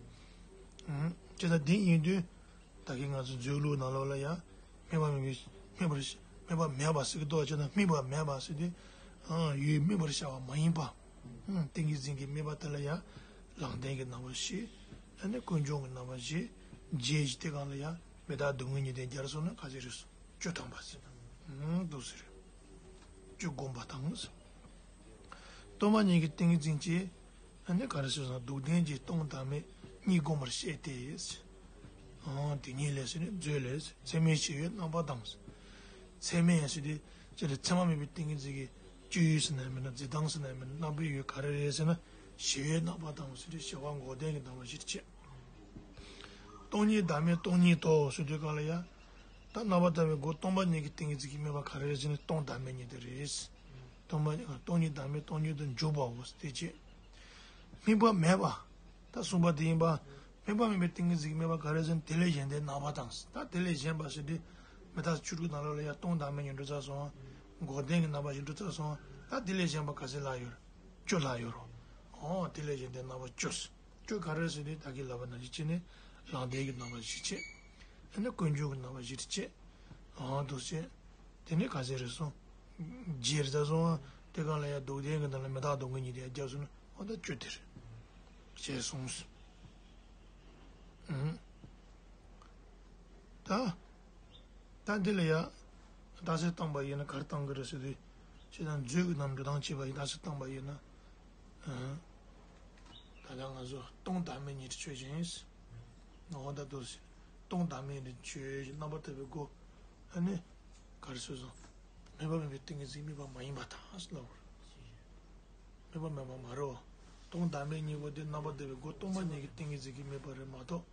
ཨང་། ཅེ་ན་འདི་ཡིན་དུས་ད་གིན་ང་ཚོ་མཛོད་ལུགས་ནང་ལོགས་ལ་ཡ། སྨོད་པ་མེད་པའི་སྨོད་པར་སྨོད་པ་མེད་པ་ཟེར་གི་འདུག་ཅེ་ན་སྨོད་པ་མེད་པ་ཟེར་དུས། ཨང་། ཡུལ་སྨོད་པར་བྱ་བ་མ་ཡིན་པ། ཏིང་ངེ་འཛིན་གྱི་དམིགས་པ་དེ་ལ་ཡང་ལམ་བདེན་གྱི་རྣམ་པ་བཞི། ཨ་ནི་ཀུན་འབྱུང་གི་རྣམ་པ་བཞི། རྗེས་ཀྱི་དེ་གང་ལ་ཡང་མི་རྟག་སྡུག་བསྔལ་གཉིས་ལྡན་སྦྱར་སོང་ན་ག་ཚོད་རེད་སོང་། བཅུ་ཐམ་པ་ཟེར། འདུག་ཟེར། བཅུ་བསྒོམ་པ་དང་། སྟོང་པ་ཉིད་ཀྱི་ཏིང་ངེ་འཛིན་གྱིས། ཨ་ནི་ག་རེ་ཟེར་སོང་། སྡུག་བདེན་གྱི་སྟོང་བདག་མེད་གཉིས་བསྒོམ་པར་བཤད་དེ། ཨང་དེ་ཉིད་ལས་ཟེར་ནས་མཛོད་ལས་ཚད་མའི་ཞི་བའི་རྣམ་པ་དང་། ཚད་མའི་ཟེར་དུས་ཅི་ལ་ཚད་མ་མེད་པའི་ཏིང་ངེ་འཛིན་གྱི་སྤྱོད་ཡུལ་ཟེར་ན་མིན་ན་འཛིན་སྟངས་ཟེར་ན་མིན་ན་རྣམ་པའི་ཡུལ་ག་རེ་རེད་ཟེར་ན་ཞི་བའི་རྣམ་པ་དང་ཟེར་དུས་ཞི་བ་འགོག་བདེན་གྱི་རྣམ་པ་བཞིར་བཤད། སྟོང་ཉིད་བདག་མེད་སྟོང་ཉིད་དོ་ཟེར་དུས་གང་ལ་ཡང་། ད་རྣམ་པར་དག་པའི་སྒོ་སྟོང་པ་ཉིད་ཀྱི་ཏིང་ངེ་འཛིན་གྱི་དམིགས་པ་ག་རེ་རེད་ཟེར་ན་སྟོང་བདག་མེད་ཉིད་དེ་རེད། སྟོང་པ་སྟོང་ཉིད་བདག་མེད་སྟོང་ཉིད་དུ་འཇུག་པའོ་དེ་བྱེད། དམིགས་པ་མེད་པ། ད་གསུངས་པ་དེ་ཡིན་པ། དམིགས་པ་མེད་པའི་ཏིང་ངེ་འཛིན་གྱི་དམིགས་པ་ག་རེ་ཟེར་ན་དེ་ལས་གཞན་དེ་རྣམ་པ་དང་། ད་དེ་ལས་གཞན་པ་ཟེར་དུས། མི་རྟག་བཅུ་དྲུག་ནང་ལོགས་ལ་ཡང་སྟོང་བདག་མེད་ཉིད་འགྲོ་ཚར་སོང་། འགོག་བདེན་གྱི་རྣམ་པ་བཞི་འགྲོ་ཚར་སོང་། ད་དེ་ལས་གཞན་པ་ག་ཚོད་ལྷག་ཡོད། བཅུ་ལྷག་ཡོད་རོ། ཨོ་དེ་ལས་གཞན་དེ་རྣམ་པ་བཅུ། བཅུ་ག་རེ་ཟེར་དུས་ད་གིན་ལབ་པ་ནང་བཞིན་བྱས་ནས་ལམ་བདེན་གྱི་རྣམ་པ་བཞི་བྱས། ཨ་ནི་ཀུན་འབྱུང་གི་རྣམ་པ་བཞིར་བྱས། ཨང་དུ་བྱས། དེ་ནས་ག་ཚོད་རེད་སོང་། རྗེས་རེད་ད་སོང་། དེ་གང་ལ་ཡང་སྡུག་བདེན་གྱི་ནང་ལ་མི་རྟག་སྡུག་བསྔལ་གཉིས་དེ་ཡང་བརྒྱབ་སོང་ན་ཨོ་ད་བཅུ་དེ་རེད། བྱས་སོང་། ཨང་། ད། ད་འདི་ལ་ཡང་། རྟགས་གསལ་བཏང་པ་ཡིན་ན་ག་རེ་བཏང་གི་རེད་ཟེར་དུས། ཅི་ལྟར་མཛོད་ཀྱི་ནང་འགྲོ་སྟངས་བྱས་པ་ཡིན་རྟགས་གསལ་བཏང་པ་ཡིན་ན། ཨང་། ད་ལྟ་ང་ཚོ་སྟོང་བདག་མེད་ཉིད་དུ་ཆོས་ཅན། ངོ་བོ་ད་དུ། སྟོང་བདག་མེད་ཉིད་དུ་ཆོས་ཅན་རྣམ་པར་དག་པའི་སྒོ། ཨ་ནི། ག་རེ་ཟེར་སོང་། དམིགས་པ་མེད་པའི་ཏིང་ངེ་འཛིན་དམིགས་པ་མ་ཡིན་པ་དང་ལབ་པ་རེད། དམིགས་པ་མེད་པ་མ་རེད་བ། སྟོང་བདག་མེད་གཉིས་པོ་དེ་རྣམ་པར་དག་པའི་སྒོ་སྟོང་པ་ཉིད་ཀྱི་ཏིང་ངེ་འཛིན་གྱི་དམིགས་པ་རེད་མ་གཏོགས།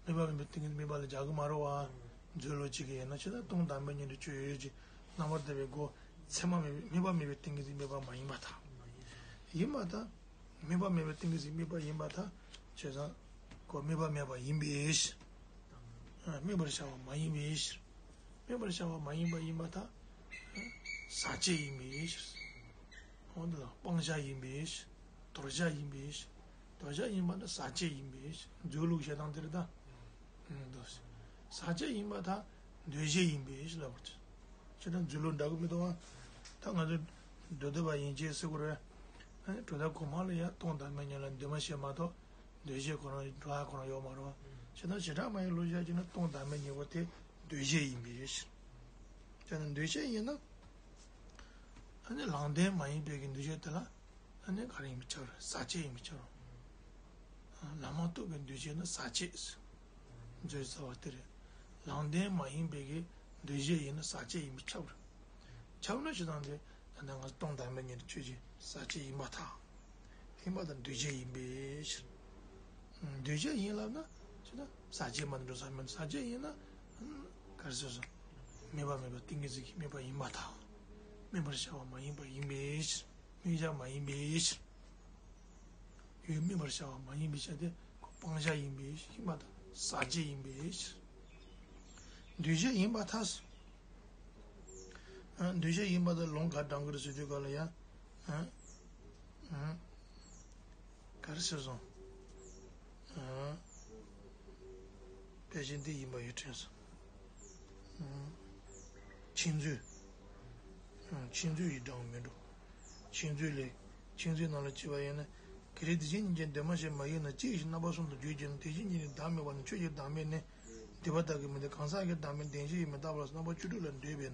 དམིགས་པ་མེད་པའི་ཏིང་ངེ་འཛིན་དམིགས་པ་ལ་སྦྱར་གི་མ་རེད་བ། མཛོད་ལོ་གཅིག་གི་ཡིན་ན་ཇི་ལྟར་སྟོང་བདག་མེད་ཉིད་དུ་ཆོས་ཅན། རྣམ་པར་དག་པའི་སྒོ། ཚད་མ་མེད་པའི་དམིགས་པ་མེད་པའི་ཏིང་ངེ་འཛིན་དམིགས་པ་མ་ཡིན་པ་དང་། ཡིན་པ་དང་། དམིགས་པ་མེད་པའི་ཏིང་ངེ་འཛིན་དམིགས་པ་ཡིན་པ་དང་། བྱས་ཙང་། ཁོ་དམིགས་པ་མེད་པ་ཡིན་པའི་ཕྱིར། དམིགས་པར་བྱ་བ་མ་ཡིན་པའི་ཕྱིར། དམིགས་པར་བྱ་བ་མ་ཡིན་པ་ཡིན་པ་དང་། ཟག་བཅས་ཡིན་པའི་ཕྱིར། འོ་འདི་ལ་སྤང་བྱ་ཡིན་པའི་ཕྱིར། དོར་བྱ་ཡིན་པའི་ཕྱིར། དོར་བྱ་ཡིན་པ་ནི་ཟག་བཅས་ཡིན་པའི་ཕྱིར། མཛོད་ལུགས་བཤད་སྟངས་དེ་རེད་ད། འདུག་ཟག་བཅས་ཡིན་པ་དང་འདུས་བྱས་ཡིན་པའི་ཕྱིར་ལབ་པར་བྱ། ད་མཛོད་ལུགས་འདྲ་གི་མི་འདུག་ཨ། ད་ང་ཚོ་མདོ་སྡེ་པ་ཡན་ཆད་ཟེར་དགོས་རེད། ཨ་ནི་གྲུབ་མཐའ་གོང་མ་ལ་ཡང་སྟོང་བདག་མེད་ཉིད་ལ་འདུས་མ་བྱས་མ་གཏོགས་འདུས་བྱས་ཁོ་རང་འགྲོ་ཡ་ཁོ་རང་ཡོད་མ་རེད། བྱས་ན་བྱེ་བྲག་སྨྲ་བའི་ལུགས་བཤད་ཀྱི་ན་སྟོང་བདག་མེད་ཉིད་པོ་དེ་འདུས་བྱས་ཡིན་པའི་ཕྱིར། བྱས་ན་འདུས་བྱས་ཡིན་ན། ཨ་ནི་ལམ་བདེན་མ་ཡིན་པའི་གི་འདུས་བྱས་དེ་ལ། ཨ་ནི་ག་རེ་ཡིན་པའི་ཕྱིར། ཟག་བཅས་ཡིན་པའི་ཕྱིར། ལམ་མ་རྟོགས་པའི་འདུས་བྱས་ནི་ཟག་བཅས། མཛོད་རྩ་བ་དེ་རེད། ལམ་བདེན་མ་ཡིན་པའི་གི་འདུས་བྱས་ཡིན་ན་ཟག་བཅས་ཡིན་པས་ཁྱབ་རེད། ཁྱབ་ན་ཇི་ལྟར་འདི་ད་ལྟ་ང་སྟོང་བདག་མེད་ཉིད་དུ་ཆོས་ཅན་ཟག་བཅས་ཡིན་པར་ཐལ། ཡིན་པར་ཐལ་འདུས་བྱས་ཡིན་པའི་ཕྱིར། འདུས་བྱས་ཡིན་ལབ་ན་ཇི་ལྟར་ཟག་བཅས་མ་དང་འགྲོ་ས་མེད། ཟག་བཅས་ཡིན་ན་ག་རེ་ཟེར་སོང་། དམིགས་པ་མེད་པ་ཏིང་ངེ་འཛིན་གྱི་དམིགས་པ་ཡིན་པར་ཐལ། དམིགས་པར་བྱ་བ་མ་ཡིན་པ་ཡིན་པའི་ཕྱིར། དམིགས་བྱ་མ་ཡིན་པའི་ཕྱིར། ཡུལ་དམིགས་པར་བྱ་བ་མ་ཡིན་པའི་ཕྱིར་ཏེ་སྤང་བྱ་ཡིན་པའི་ཕྱིར་མ་དང་ཟག་བཅས་ཡིན་པའི་ཕྱིར། འདུས་བྱས་ཡིན་པར་ཐལ། འདུས་བྱས་ཡིན་པར་ཐལ་ལུང་ག་དྲངས་ཀྱི་རེད་ཟེར་དུས་ག་ལ་ཡང་། ག་རེ་ཟེར་སོང་། དཔེ་ཆ་འདི་ཡིན་པ་ཡིན་དྲན་སོང་། མཆིམས་མཛོད། མཆིམས་མཛོད་ཡིན་དྲང་མི་འགྲོ། མཆིམས་མཛོད་ལས། མཆིམས་མཛོད་ནང་ལ་བྱས་པ་ཡིན་ན། གལ་ཏེ་དེ་བཞིན་ཉིད་ཀྱང་འདུས་མ་བྱས་མ་ཡིན་ན་གཅིག་ཞིག་རྣམ་པ་གསུམ་དུ་འགྱུར་གྱུར་ན། དེ་བཞིན་ཉིད་ནི་བདག་མེད་པ་ནི་ཆོས་ཀྱི་བདག་མེད་ནི། འདུས་པ་དག་གི་མི་འདུས་གང་ཟག་གི་བདག་མེད་བདེན་བཞི་ཡི་མི་རྟག་པ་ལ་སོགས་རྣམ་པ་བཅུ་དྲུག་ལ་འདོད་པས་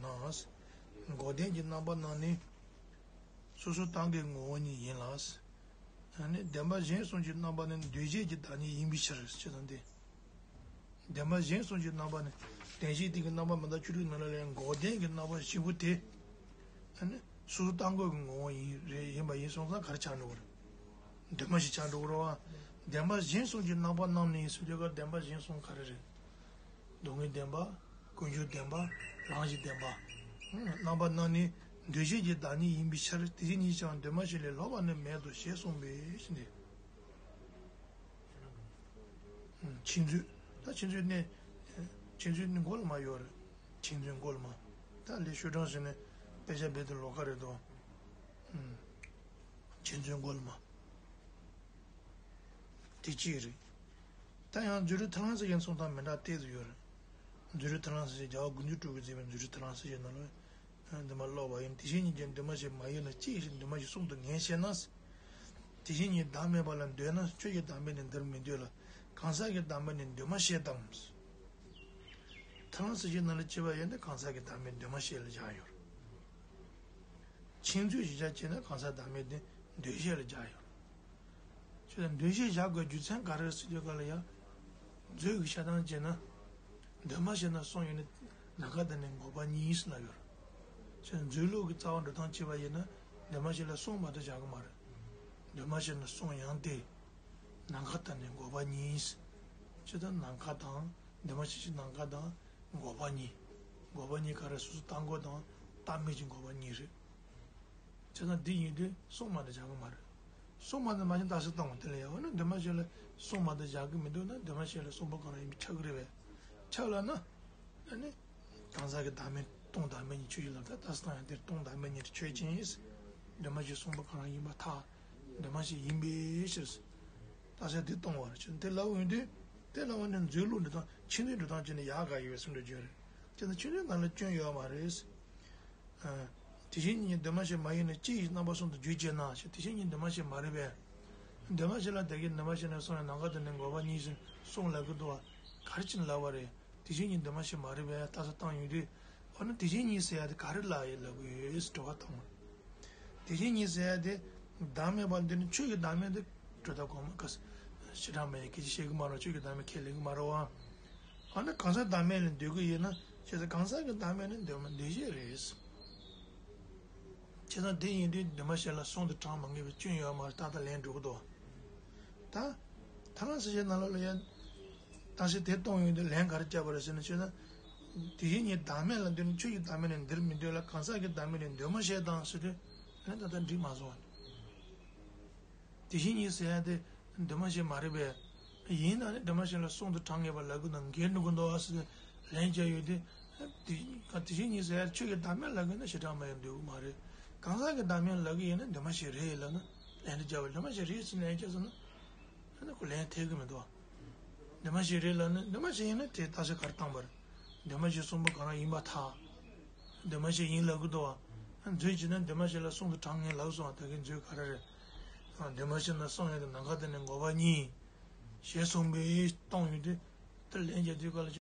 ན། འགོག་བདེན་གྱི་རྣམ་པ་རྣམས་ནི། སོ་སོ་བཏང་གི་ངོ་བོ་ཉིད་ཡིན་ལ། ཨ་ནི་བདེན་པ་གཞན་གསུམ་གྱི་རྣམ་པ་ནི་འདུས་བྱས་ཀྱི་བདག་ཉིད་ཡིན་པའི་ཕྱིར་ཞེས་དང་ལྡན། བདེན་པ་གཞན་གསུམ་གྱི་རྣམ་པ་ནི། བདེན་བཞིའི་སྟེང་གི་རྣམ་པ་མི་རྟག་བཅུ་དྲུག་ནང་ལ་ཡང་འགོག་བདེན་གྱི་རྣམ་པ་བཞི་པོ་དེ། ཨ་ནི་སོ་སོ་བཏང་གི་ངོ་བོ་ཡིན་རེད། ཡིན་པ་ཡིན་སོང་ཙང་ག་རེ་ཆགས་འགྲོ་གི་རེད། འདུས་མ་བྱས་ཆགས་འགྲོ་གི་རེད་བ། བདེན་པ་གཞན་གསུམ་གྱི་རྣམ་པ་རྣམས་ནི་ཟེར་དུས་ཀ་བདེན་པ་གཞན་གསུམ་ག་རེ་རེད། སྡུག་བསྔལ་བདེན་པ། ཀུན་འབྱུང་བདེན་པ། རང་བཞིན་བདེན་པ། རྣམ་པ་རྣམས་ནི་འདུས་བྱས་ཀྱི་བདག་ཉིད་ཡིན་པའི་ཕྱིར། དེ་བཞིན་ཉིད་ཀྱང་འདུས་མ་བྱས་ལས་ལྷག་པ་ནི་མེད་དོ་ཞེས་གསུངས་པས་ནི། མཆིམས་མཛོད། ད་མཆིམས་མཛོད་ནི། མཆིམས་མཛོད་ནི་མགོ་ལ་མ་ཡོད་རེད། མཆིམས་མཛོད་མགོ་ལ་མ། ད་ལས་ཤོག་གྲངས་ཟེར་ནས་དཔེ་ཆ་རྦད་དེ་ལོགས་ཀ་རེད་དོ། མཆིམས་མཛོད་མགོ་ལ་མ། དེ་གཅིག་རེད། ད་ཡང་མཛོད་རིག་ཐར་ལམ་ཟེར་མཁན་གསུང་སྟངས་མི་འདྲ་ཏོག་ཙམ་ཡོད་རེད། མཛོད་རིག་ཐར་ལམ་ཟེར་མཁན་རྒྱལ་བ་དགུ་འདུས་སྤྲུལ་སྐུས་མཛད་པའི་མཛོད་རིག་ཐར་ལམ་ཟེར་མཁན་ནང་ལ། འདུས་མ་ལོག་པ་ཡིན། དེ་བཞིན་ཉིད་ཀྱང་འདུས་མ་བྱས་མ་ཡིན་ལ་གཅིག་ཞིག་འདུས་མ་བྱས་གསུམ་དུ་ངེས་ཤེས་ན། དེ་བཞིན་ཉིད་བདག་མེད་པ་ལ་འདོད་ན། ཆོས་ཀྱི་བདག་མེད་ནི་འདིར་མི་འདོད་ལ། གང་ཟག་གི་བདག་མེད་ནི་འདུས་མ་བྱས་དང་། ཐར་ལམ་གསལ་བྱེད་ནང་ལ་བྱས་པ་ཡིན་ན་གང་ཟག་གི་བདག་མེད་འདུས་མ་བྱས་ལ་བཞག་ཡོད། མཆིང་མཛོད་ཅེས་བྱ་བྱས་ན་གང་ཟག་བདག་མེད་དེ་འདུས་བྱས་ལ་བཞག་ཡོད། ཁྱོད་ལ་འདུས་བྱས་བཞག་དགོས་རྒྱུ་མཚན་ག་རེ་ཟེར་དུས་ག་ལ་ཡང་། མཛོད་ཀྱི་བཞག་སྟངས་བྱས་ན། འདུས་མ་བྱས་ན་གསུམ་ཡོད་ནི་ནམ་མཁའ་དང་ནི་འགོག་པ་གཉིས་ལབ་ཡོད། ཁྱོད་མཛོད་ལུགས་ཀྱི་རྩ་བ་འགྲོ་སྟངས་བྱས་པ་ཡིན་ན་འདུས་མ་བྱས་ལ་གསུམ་མ་གཏོགས་བཞག་གི་མ་རེད། འདུས་མ་བྱས་ན་གསུམ་ཡང་སྟེ། ནམ་མཁའ་དང་ནི་འགོག་པ་གཉིས། ཁྱོད་ལ་ནམ་མཁའ་དང་འདུས་མ་བྱས་ཀྱི་ནམ་མཁའ་དང་འགོག་པ་གཉིས། འགོག་པ་གཉིས་ག་རེ་སོ་སོ་བཏང་སྒོ་དང་བཏང་མེད་ཀྱི་འགོག་པ་གཉིས་རེད། བྱས་ཙང་འདི་ཡིན་དུས་གསུམ་མ་གཏོགས་བཞག་གི་མ་རེད། གསུམ་མ་གཏོགས་མ་གཞི་རྟགས་གསལ་བཏང་བ་དེ་ལ་ཡང་འོ་ན་འདུས་མ་བྱས་ལ་གསུམ་མ་གཏོགས་བཞག་གི་མི་འདུག་ན་འདུས་མ་བྱས་ལ་གསུམ་པོ་གང་རུང་ཡིན་པས་ཁྱབ་ཀྱི་རེད་པས། ཁྱབ་ལབ་ན། ཨ་ནི། གང་ཟག་གི་བདག་མེད་སྟོང་བདག་མེད་གཉིས་ཆོས་ཅན་ལ་ད་རྟགས་གསལ་བཏང་ཡང་དེར་སྟོང་བདག་མེད་གཉིས་ཆོས་ཅན། འདུས་མ་བྱས་གསུམ་པོ་གང་རུང་ཡིན་པར་ཐལ། འདུས་མ་བྱས་ཡིན་པའི་ཕྱིར། རྟགས་གསལ་དེ་གཏོང་བར་བྱེད་དེ་ལབ་ཡོང་དུས་དེ་ལབ་པ་ནི་མཛོད་ལུགས་འགྲོ་སྟངས་མཆིང་མཛོད་འགྲོ་སྟངས་བྱས་ནས་ཡག་ག་ཡོད་པའི་སེམས་འགྲོ་རྒྱུ་རེད། དེ་ནི་མཆིང་མཛོད་ནང་ལ་སྐྱོན་ཡོད་མ་རེད། དེ་བཞིན་ཉིད་འདུས་མ་བྱས་མ་ཡིན་ནོ་ཅི་ཡིས་རྣམ་པ་གསུམ་དུ་བརྗོད་ཅེ་ན་ཞེས། དེ་བཞིན་ཉིད་འདུས་མ་བྱས་མ་རེད་པས། འདུས་མ་བྱས་ལ་དེ་གའི་འདུས་མ་བྱས་ནས་གསུངས་ཡང་ནམ་མཁའ་དང་ནི་འགོག་པ་གཉིས་ཟེར་གསུངས་ལབ་ཀྱི་འདུག་བ། ག་རེ་བྱས་ནས་ལབ་པ་རེད། དེ་བཞིན་ཉིད་འདུས་མ་བྱས་མ་རེད་པས་རྟགས་གསལ་བཏང་ཡོང་དུས། འོ་ན་དེ་བཞིན་ཉིད་ཟེར་ཡ་དེ་ག་རེ་ལ་ཡི་ལབ་ཀྱི་ཡོད་ཟེར་དྲི་བ་བཏང་བ། དེ་བཞིན་ཉིད་ཟེར་ཡ་དེ་བདག་མེད་པ་འདི་ནི་ཆོས་ཀྱི་བདག་མེད་དེ་གྲུབ་མཐའ་གོང་མ་ག་བྱེ་བྲག་སྨྲ་བའི་སྐད་ཆ་བཤད་ཀྱི་མ་རེད། ཆོས་ཀྱི་བདག་མེད་ཁས་ལེན་གྱི་མ་རེད་བ། འོ་ན་གང་ཟག་བདག་མེད་ལ་འདོད་ཀྱི་ཡོད་ན་བྱས་ཙང་གང་ཟག་གི་བདག་མེད་ནི་འདུས་མ་འདུས་བྱས་རེད། བྱས་ཙང་དེ་ཡིན་དུས་འདུས་མ་བྱས་ལ་གསུམ་དུ་གྲངས་མ་ངེས་པའི་སྐྱོན་ཡོད་མ་རེད། ཏག་ཏག་ལན་འགྲོ་གི་འདུག་ད། ཐར་ལམ་གསལ་བྱེད་ནང་ལོགས་ལ་ཡང་། རྟགས་གསལ་དེ་གཏོང་ཡོང་དུས་ལན་ག་རེ་བརྒྱབ་པ་རེད་ཟེར་ན་བྱས་ན། དེ་བཞིན་ཉིད་བདག་མེད་ལ་འདོད་ན་ཆོས་ཀྱི་བདག་མེད་ནི་འདིར་མི་འདོད་ལ། གང་ཟག་གི་བདག་མེད་ནི་འདུས་མ་བྱས་དང་ཟེར་དུས་ལན་ད་ལྟ་འགྲིག་མ་སོང་བ། དེ་བཞིན་ཉིད་ཟེར་ཡ་དེ་འདུས་མ་བྱས་མ་རེད་པས། ཡིན་ན་ནི་འདུས་མ་བྱས་ལ་གསུམ་དུ་གྲངས་ངེས་པ་ལབ་ཀྱི་ན་འགལ་འགྲོ་གི་འདུག་ཟེར་ལན་བརྒྱབ་ཡོད་དུས། དེ་དེ་བཞིན་ཉིད་ཟེར་ཡ་ཆོས་ཀྱི་བདག་མེད་ལབ་ཀྱི་ན་བྱེ་བྲག་སྨྲ་བས་འདོད་ཀྱི་མ་རེད། གང་ཟག་གི་བདག་མེད་ལབ་ཀྱི་ཡིན་ན་འདུས་མ་བྱས་རེད་ལབ་ན་ལན་དེ་བརྒྱབ་པ། འདུས་མ་བྱས་རེད་ཟེར་ལན་བརྒྱབ་སོང་ན། ཨ་ནི་ཁོ་ལན་འཐེབ་ཀྱི་མི་འདུག་འདུས་མ་བྱས་རེད་ལབ་ན་འདུས་མ་བྱས་ཡིན་ན་དེ་རྟགས་གསལ་ག་རེ་བཏང་པ་རེད། འདུས་མ་བྱས་གསུམ་པོ་གང་རུང་ཡིན་པར་ཐལ། འདུས་མ་བྱས་ཡིན་ལབ་ཀྱི་འདུག་བ། མཛོད་བྱས་ན་འདུས་མ་བྱས་ལ་གསུམ་དུ་གྲངས་ངེས་ལབ་སོང་བ། ད་གིན་མཛོད་ག་རེ་རེད། འདུས་མ་བྱས་ན་གསུམ་ཡོད་དེ་ནམ་མཁའ་དང་ནི་འགོག་པ་གཉིས། ཞེས་གསུངས་པས་གཏོང་ཡོང་དུས། དེར་ལན་བརྒྱབ་དུས་ག་ལ།